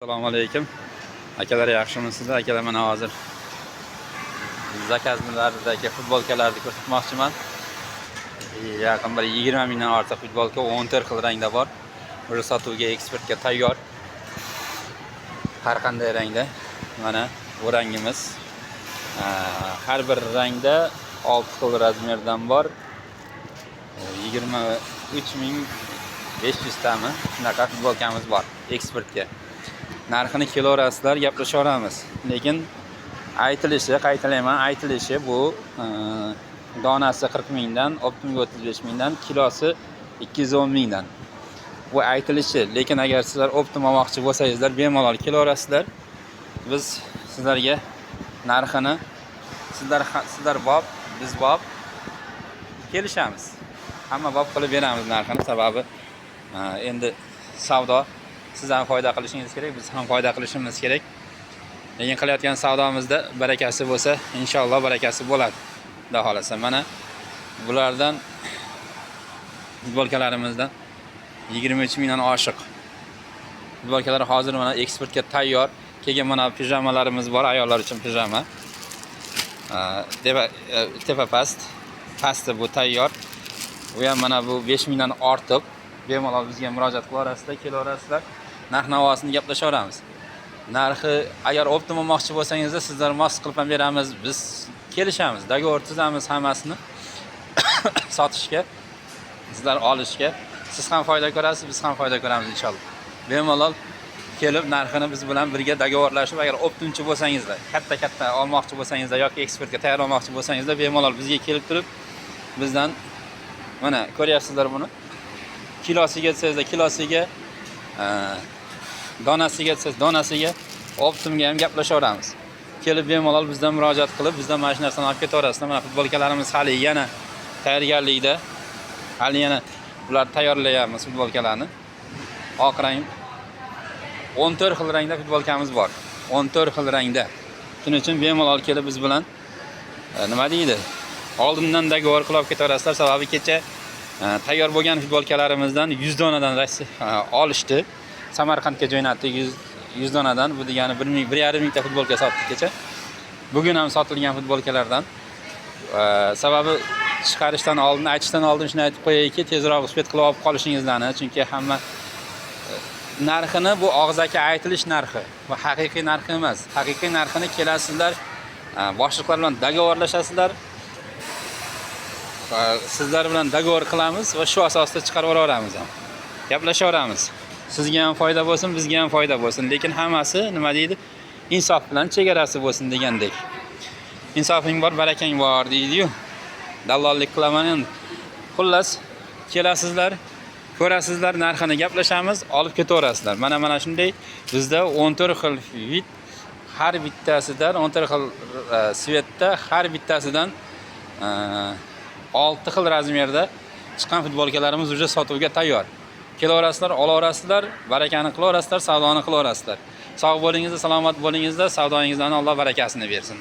Assalomu alaykum. Akalar, yaxshimisizlar? Akalar, mana hozir zakazlardagi futbolkalarni ko'rsatmoqchiman. Yaqin bir 20 mingdan ortiq futbolka 14 xil rangda bor. Уже sotuvga, eksportga tayyor. Har qanday rangda. Mana bu rangimiz. Har bir rangda 6 xil razmerdan bor. 23 500 tami shunaqa futbolkamiz bor eksportga. Narxini kelaverasizlar, gaplashaveramiz. Lekin aytilishi, qaytalayman, aytilishi bu donasi 40 mingdan, оптом ga 35 mingdan, kilosi 210 mingdan. Bu aytilishi, lekin agar sizlar оптом olmoqchi bo'lsangizlar, bemalol kelaverasizlar. Biz sizlarga narxini sizlar bob, biz bob kelishamiz. Hamma bob qilib beramiz narxini, sababi endi savdo, siz ham foyda qilishingiz kerak, biz ham foyda qilishimiz kerak. Lekin qilayotgan savdomizda barakasi bo'lsa, inshaalloh barakasi bo'ladi. Xudo xohlasa. Mana bulardan, futbolkalarimizdan 23 mingdan oshiq. Futbolkalar hozir mana eksportga tayyor. Keyin mana pijamalarimiz bor, ayollar uchun pijama. Tepa tepa past. Pasti bu tayyor. Bu ham mana bu 5 mingdan ortiq. Bemalol bizga murojaat qilaverasizlar, kelaverasizlar. Narx navosini gaplashaveramiz. Narxi agar оптом olmoqchi bo'lsangizlar, sizlar mos qilib ham beramiz. Biz kelishamiz, договор tuzamiz hammasini sotishga, sizlar olishga. Siz ham foyda ko'rasiz, biz ham foyda ko'ramiz inshaalloh. Bemalol kelib narxini biz bilan birga договор lashib, agar оптом chi bo'lsangizlar, katta-katta olmoqchi bo'lsangizlar yoki eksportga tayyor olmoqchi bo'lsangizlar, bemalol bizga kelib turib, bizdan mana ko'ryapsizlar buni. Kilosiga desangizlar, kilosiga, donasiga desangiz, donasiga, оптом ga ham gaplashaveramiz. Kelib bemalol bizdan murojaat qilib, bizdan mana shu narsani olib ketaverasizlar. Mana futbolkalarimiz hali yana tayyorgarlikda. Hali yana bularni tayyorlayapmiz, futbolkalarni. Oq rang, 14 xil rangda futbolkamiz bor. 14 xil rangda. Shuning uchun bemalol kelib biz bilan nima deydi? Oldindan договор qilib olib ketaverasizlar. Sababi kecha tayyor bo'lgan futbolkalarimizdan 100 donadan olishdi. Samarqandga jo'natdik 100 donadan. Bu degani 1 ming, 1,5 mingta futbolka sotdik kecha. Bugun ham sotilgan futbolkalardan. Sababi chiqarishdan oldin, aytishdan oldin shuni aytib qo'yayki, tezroq успеть qilib olib qolishingizlarni, chunki hamma narxini, bu og'zaki aytilish narxi, bu haqiqiy narxi emas. Haqiqiy narxini kelasizlar, boshliqlar bilan договор lashasizlar. Sizlar bilan договор qilamiz va shu asosda chiqarib yuboraveramiz ham. Gaplashaveramiz. Sizga ham foyda bo'lsin, bizga ham foyda bo'lsin. Lekin hammasi, nima deydi? Insof bilan chegarasi bo'lsin degandek. Insofing bor, barakang bor deydi-yu. Dallollik qilaman endi. Xullas, kelasizlar, ko'rasizlar, narxini gaplashamiz, olib ketaverasizlar. Mana shunday bizda 14 xil вид, har bittasidan 14 xil цвет da, har bittasidan 6 xil razmerda chiqqan futbolkalarimiz уже sotuvga tayyor. Kelaverasizlar, olaverasizlar, barakani qilaverasizlar, savdoni qilaverasizlar. Sog' bo'lingizlar, salomat bo'lingizlar, savdoyingizdan Alloh barakasini bersin.